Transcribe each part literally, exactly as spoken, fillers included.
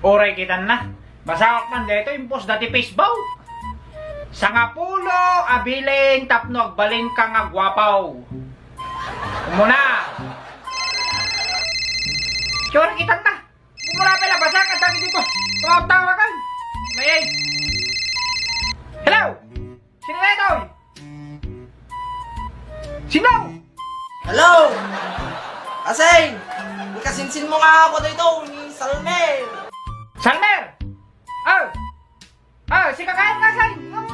Uray kitanna. Basaak man daytoy, impos dati Facebook. Sangapulo a bilin tapno agbalinka nga guapaw. Umuna. Sure kitanna. Umuna pala, basaak dati dito. Tawag-tawagan. Mayay. Hello? Sino daytoy? Sino? Hello! Kasing! Ikasinsin mo nga ako dito, ni Salmer! Salmer! Oh! Oh, sika kayat, Kasing! Ngem,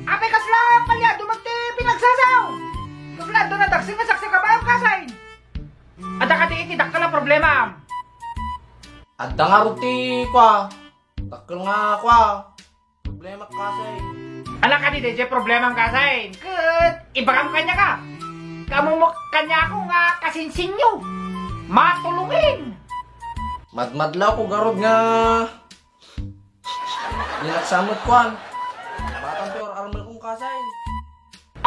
apay kasla palya, dumagti pinagsasaw! Kasla, doon na daksil nga saksi ka ba, Kasing! Adda kadi iti dakkel a problema, am? Adda nga ruti, kwa. Dakkel nga, kwa. Problema, Kasing. Anak, kadi dayjay problema, Kasing. Ket ibagam kaniaka. Kamumok kaniako nga kasinsinyo. Matulongin. Madmadlaw ko garud nga dinaksamot, kwan. Batang ti ar-armel kong, Kasing.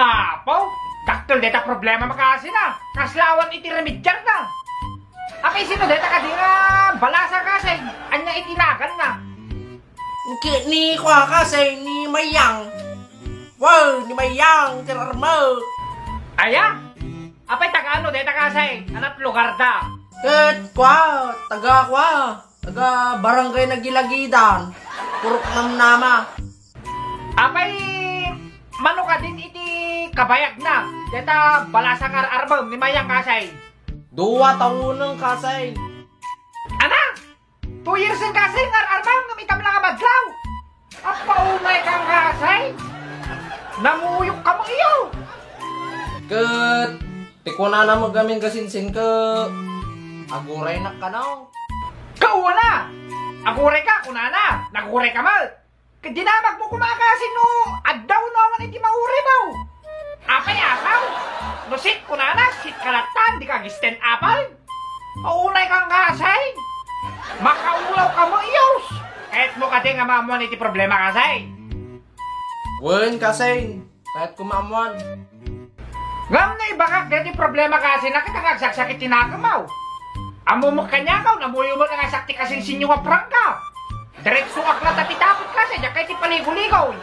Apo, dakkel dayta problema, Kasing, a. Kasla awan iti remediarna. Apay, sino dayta kadi nga balasa, Kasing? Ania iti naganna? Ki-, ni kua, Kasing, ni Mayang. Wow, ni Mayang, ti ar-armel. Aya? Apay, taga ano dayta, Kasing? Anat lugarda? Ket kua, taga kua, taga Barangay Nagilagidan. Purok Namnama. Apay, mano kadin iti kabayagna dayta balasa nga ar-armem ni Mayang, Kasing? Dua taonen, Kasing. Ana? Two years, Kasing, nga ar-armem ngem itam la nga madlaw. Apaunay kan, Kasing. Namuyok kamo iyo. Ket ti kunana met gamin kasinsin ket aguraynak kano. Kauna! Agurayka, kunana. Nagurayka met. Ket dinamagmo koma, Kasing, no adda wenno awan iti mauraymo. Apay, asaw? No sit, kunana, sit ka latta, dika agisten apay. Paunay kan, Kasing. Makaulaw kamo, iyos. Kayatmo kadi nga maammuan iti problema, Kasing? Wen, Kasing. Kayatko maammuan. Ngem no ibagak daytoy problema, Kasing, a ket agsaksakit ti nakemmo. Ammom kaniakaw, namuyo met nga sakti kasinsinyo nga prangka. Diretsoak latta ti tapot, Kasing, diak kayat ti paligoy-ligoy.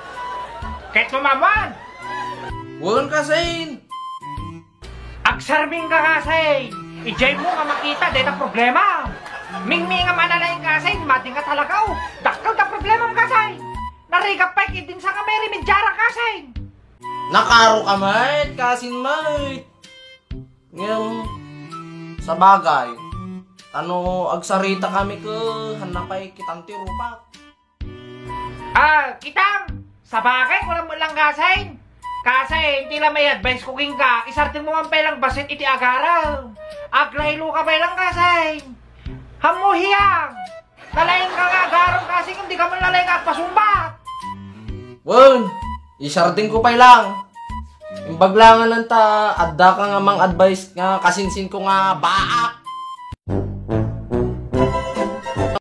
Kayatmo maammuan? Wen, Kasing. Agsarmingka, Kasing. Idiaymo nga makita dayta problema. Mingmingam a nalaing, Kasing, madin nga talagaw. Dakkel ta problemam, Kasing. Narigap pay ket din sa nga may remediara, Kasing. Nakaaro ka met, Kasing met. Ngem, sabagay, ta no agsarita kami ket hanna pay kitam ti rupak. Ah, kitam! Sabagay, kunam met lang, Kasing. Kasing, ti la may advice ko kenka, isardengmo man pay lang bassit iti agarem. Aglaylo ka pay lang, Kasing. Hammo hiang! Nalaing ka nga agarem, Kasing, ngem dika met nalaing nga agpasungbat. Wen, isardengko pay lang. Imbag la nga nanta, adda ka nga mang-advice nga kasinsinko nga baak.